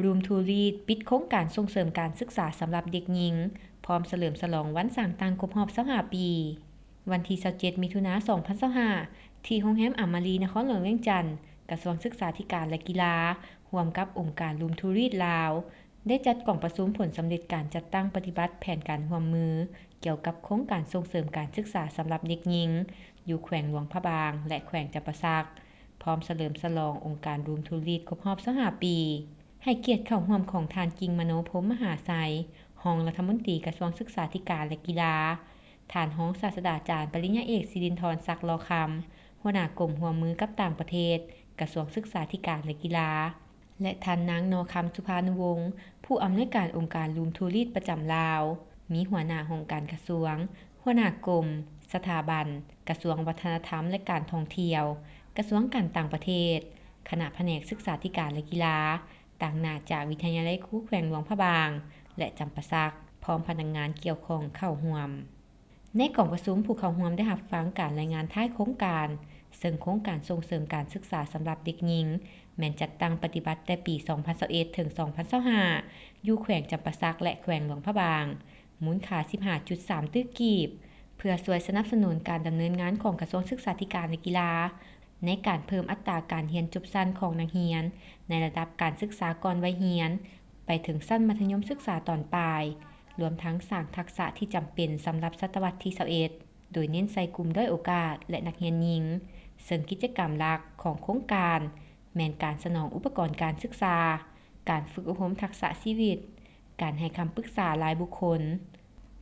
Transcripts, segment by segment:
Room to Read ປິດໂຄງການສົ່ງເສີມການສຶກສາສຳລັບເດັກຍິງ ພ້ອມສະເຫຼີມສະຫຼອງວັນສ້າງຕັ້ງຄົບຮອບຊາວຫ້າປີ. ວັນທີຊາວເຈັດ ມິຖຸນາ ສອງພັນຊາວຫ້າ ທີ່ໂຮງແຮມອາມາຣີ ນະຄອນຫຼວງວຽງຈັນ, ກະຊວງສຶກສາທິການ ແລະ ກິລາ ຮ່ວມກັບອົງການ Room to Read ລາວ ໄດ້ຈັດກອງປະຊຸມຜົນສຳເລັດການຈັດຕັ້ງປະຕິບັດແຜນການຮ່ວມມືກ່ຽວກັບໂຄງການສົ່ງເສີມການສຶກສາສຳລັບເດັກຍິງ ຢູ່ແຂວງຫຼວງພະບາງ ແລະ ແຂວງຈຳປາສັກ, ພ້ອມສະເຫຼີມສະຫຼອງອົງການ Room to Read ຄົບຮອບຊາວຫ້າປີ. ໃຫ້ກຽດເຂົ້າຮ່ວມຂອງທ່ານ ກິ່ງມະໂນ ພົມມະຫາໄຊ, ຮອງລັດຖະມົນຕີກະຊວງສຶກສາທິການ ແລະ ກິລາ, ທ່ານຮອງສາດສະດາຈານ ປະລິນຍາເອກ ສິລິນທອນ ສັກຫຼໍ່ຄຳ, ຫົວໜ້າກົມຮ່ວມມືກັບຕ່າງປະເທດ, ກະຊວງສຶກສາທິການ ແລະ ກິລາ, ແລະ ທ່ານນາງ ນໍຄຳ ສຸພານຸວົງ, ຜູ້ອຳນວຍການອົງການ Room to Read ປະຈຳລາວ, ມີຫົວໜ້າຫ້ອງການກະຊວງ, ຫົວໜ້າກົມ, ສະຖາບັນ, ກະຊວງວັດທະນະທຳ ແລະ ການທ່ອງທ່ຽວ, ກະຊວງການຕ່າງປະເທດ, ຄະນະພະແນກສຶກສາທິການ ແລະ ກິລາ, ຕາງໜ້າຈາກວິທະຍາໄລຄູແຂວງຫຼວງພະບາງ ແລະ ຈຳປາສັກ, ພ້ອມພະນັກງານກ່ຽວຂ້ອງເຂົ້າຮ່ວມ. ໃນກອງປະຊຸມ, ຜູ້ເຂົ້າຮ່ວມໄດ້ຮັບຟັງການລາຍງານທ້າຍໂຄງການ, ເຊິ່ງໂຄງການສົ່ງເສີມການສຶກສາສຳລັບເດັກຍິງ ແມ່ນຈັດຕັ້ງປະຕິບັດແຕ່ປີສອງພັນຊາວເອັດ ເຖິງ ສອງພັນຊາວຫ້າ ຢູ່ແຂວງຈຳປາສັກ ແລະ ແຂວງຫຼວງພະບາງ, ມູນຄ່າສິບຫ້າຈຸດສາມຕື້ກີບ, ເພື່ອຊ່ວຍສະໜັບສະໜູນການດຳເນີນງານຂອງກະຊວງສຶກສາທິການ ແລະ ກິລາ ໃນການເພີ່ມອັດຕາການຮຽນຈົບຊັ້ນຂອງນັກຮຽນ ໃນລະດັບການສຶກສາກ່ອນໄວຮຽນ ໄປເຖິງຊັ້ນມັດທະຍົມສຶກສາຕອນປາຍ, ລວມທັງສ້າງທັກສະທີ່ຈຳເປັນສຳລັບສະຕະວັດທີຊາວເອັດ ໂດຍເນັ້ນໃສ່ກຸ່ມດ້ອຍໂອກາດ ແລະ ນັກຮຽນຍິງ, ເຊິ່ງກິດຈະກຳຫຼັກຂອງໂຄງການ ແມ່ນການສະໜອງອຸປະກອນການສຶກສາ, ການຝຶກອົບຮົມທັກສະຊີວິດ, ການໃຫ້ຄຳປຶກສາລາຍບຸກຄົນ,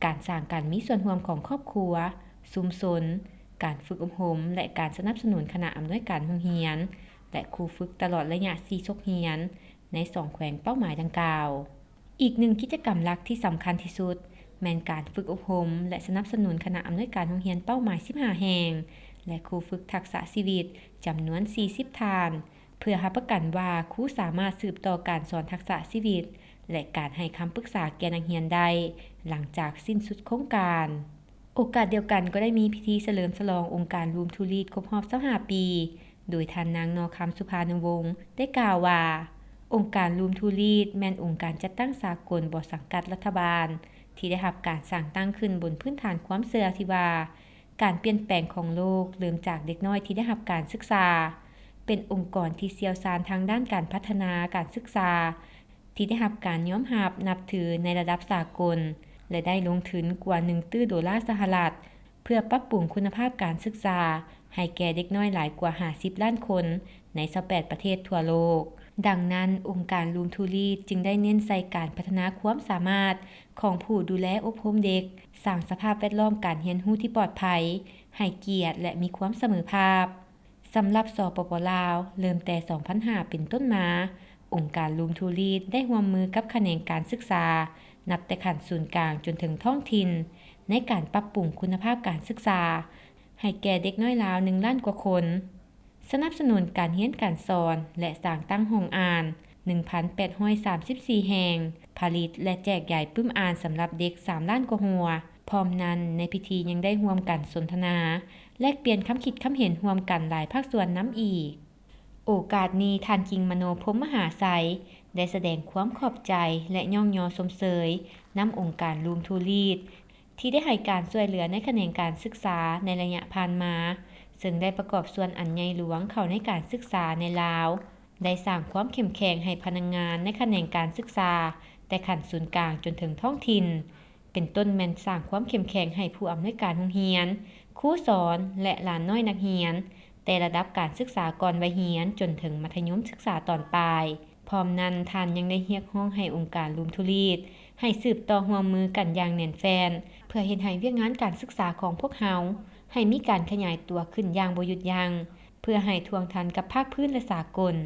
ການສ້າງການມີສ່ວນຮ່ວມຂອງຄອບຄົວ, ຊຸມຊົນ, ການຝຶກອົບຮົມ ແລະ ການສະໜັບສະໜູນຄະນະອຳນວຍການໂຮງຮຽນ ແລະ ຄູຝຶກຕະຫຼອດໄລຍະສີ່ສົກຮຽນ ໃນສອງແຂວງເປົ້າໝາຍດັ່ງກ່າວ. ອີກໜຶ່ງກິດຈະກຳຫຼັກທີ່ສຳຄັນທີ່ສຸດ ແມ່ນການຝຶກອົບຮົມ ແລະ ສະໜັບສະໜູນຄະນະອຳນວຍການໂຮງຮຽນເປົ້າໝາຍສິບຫ້າແຫ່ງ ແລະ ຄູຝຶກທັກສະຊີວິດຈຳນວນສີ່ສິບທ່ານ, ເພື່ອຮັບປະກັນວ່າຄູສາມາດສືບຕໍ່ການສອນທັກສະຊີວິດ ແລະ ການໃຫ້ຄຳປຶກສາແກ່ນັກຮຽນໄດ້ ຫຼັງຈາກສິ້ນສຸດໂຄງການ. ໂອກາດດຽວກັນກໍໄດ້ມີພິທີສະເຫຼີມສະຫຼອງອົງການ Room to Read ຄົບຮອບຊາວຫ້າປີ, ໂດຍທ່ານນາງ ນໍຄຳ ສຸພານຸວົງ ໄດ້ກ່າວວ່າ, ອົງການ Room to Read ແມ່ນອົງການຈັດຕັ້ງສາກົນບໍ່ສັງກັດລັດຖະບານ ທີ່ໄດ້ຮັບການສ້າງຕັ້ງຂຶ້ນບົນພື້ນຖານຄວາມເຊື່ອທີ່ວ່າ ການປ່ຽນແປງຂອງໂລກເລີ່ມຈາກເດັກນ້ອຍທີ່ໄດ້ຮັບການສຶກສາ, ເປັນອົງກອນທີ່ຊ່ຽວຊານທາງດ້ານການພັດທະນາການສຶກສາ ທີ່ໄດ້ຮັບການຍອມຮັບນັບຖືໃນລະດັບສາກົນ ແລະ ໄດ້ລົງທຶນກວ່າໜຶ່ງຕື້ໂດລາສະຫະລັດ ເພື່ອປັບປຸງຄຸນນະພາບການສຶກສາໃຫ້ແກ່ເດັກນ້ອຍຫຼາຍກວ່າຫ້າສິບລ້ານຄົນໃນຊາວແປດປະເທດທົ່ວໂລກ. ດັ່ງນັ້ນ, ອົງການ Room to Read ຈຶ່ງໄດ້ເນັ້ນໃສ່ການພັດທະນາຄວາມສາມາດຂອງຜູ້ດູແລອົບຮົມເດັກ, ສ້າງສະພາບແວດລ້ອມການຮຽນຮູ້ທີ່ປອດໄພ, ໃຫ້ກຽດ ແລະ ມີຄວາມສະເໝີພາບ. ສຳລັບ ສປປ ລາວ, ເລີ່ມແຕ່ສອງພັນຫ້າເປັນຕົ້ນມາ, ອົງການ Room to Read ໄດ້ຮ່ວມມືກັບຂະແໜງການສຶກສາ ນັບແຕ່ຂັ້ນສູນກາງຈົນເຖິງທ້ອງຖິ່ນ ໃນການປັບປຸງຄຸນນະພາບການສຶກສາ ໃຫ້ແກ່ເດັກນ້ອຍລາວໜຶ່ງລ້ານກວ່າຄົນ, ສະໜັບສະໜູນການຮຽນການສອນ ແລະ ສ້າງຕັ້ງຫ້ອງອ່ານໜຶ່ງພັນແປດຮ້ອຍສາມສິບສີ່ແຫ່ງ, ຜະລິດ ແລະ ແຈກຢາຍປຶ້ມອ່ານສຳລັບເດັກສາມລ້ານກວ່າຫົວ. ພ້ອມນັ້ນ, ໃນພິທີຍັງໄດ້ຮ່ວມກັນສົນທະນາ ແລກປ່ຽນຄຳຄິດຄຳເຫັນຮ່ວມກັນຫຼາຍພາກສ່ວນນຳອີກ. ໂອກາດນີ້, ທ່ານ ກິ່ງມະໂນ ພົມມະຫາໄຊ ໄດ້ສະແດງຄວາມຂອບໃຈ ແລະ ຍ້ອງຍໍຊົມເຊີຍນຳອົງການ Room to Read ທີ່ໄດ້ໃຫ້ການຊ່ວຍເຫຼືອໃນຂະແໜງການສຶກສາໃນໄລຍະຜ່ານມາ, ເຊິ່ງໄດ້ປະກອບສ່ວນອັນໃຫຍ່ຫຼວງເຂົ້າໃນການສຶກສາໃນລາວ, ໄດ້ສ້າງຄວາມເຂັ້ມແຂງໃຫ້ພະນັກງານໃນຂະແໜງການສຶກສາ ແຕ່ຂັ້ນສູນກາງຈົນເຖິງທ້ອງຖິ່ນ, ເປັນຕົ້ນແມ່ນສ້າງຄວາມເຂັ້ມແຂງໃຫ້ຜູ້ອຳນວຍການໂຮງຮຽນ, ຄູສອນ ແລະ ຫຼານນ້ອຍນັກຮຽນ, ແຕ່ລະດັບການສຶກສາກ່ອນໄວຮຽນຈົນເຖິງມັດທະຍົມສຶກສາຕອນປາຍ. ພ້ອມນັ້ນ, ທ່ານຍັງໄດ້ຮຽກຮ້ອງໃຫ້ອົງການ Room to Read ໃຫ້ສືບຕໍ່ຮ່ວມມືກັນຢ່າງແໜ້ນແຟ້ນ ເພື່ອເຮັດໃຫ້ວຽກງານການສຶກສາຂອງພວກເຮົາ ໃຫ້ມີການຂະຫຍາຍຕົວຂຶ້ນຢ່າງບໍ່ຢຸດຢັ້ງ ເພື່ອໃຫ້ທ່ວງທັນກັບພາກພື້ນ ແລະ ສາກົນ.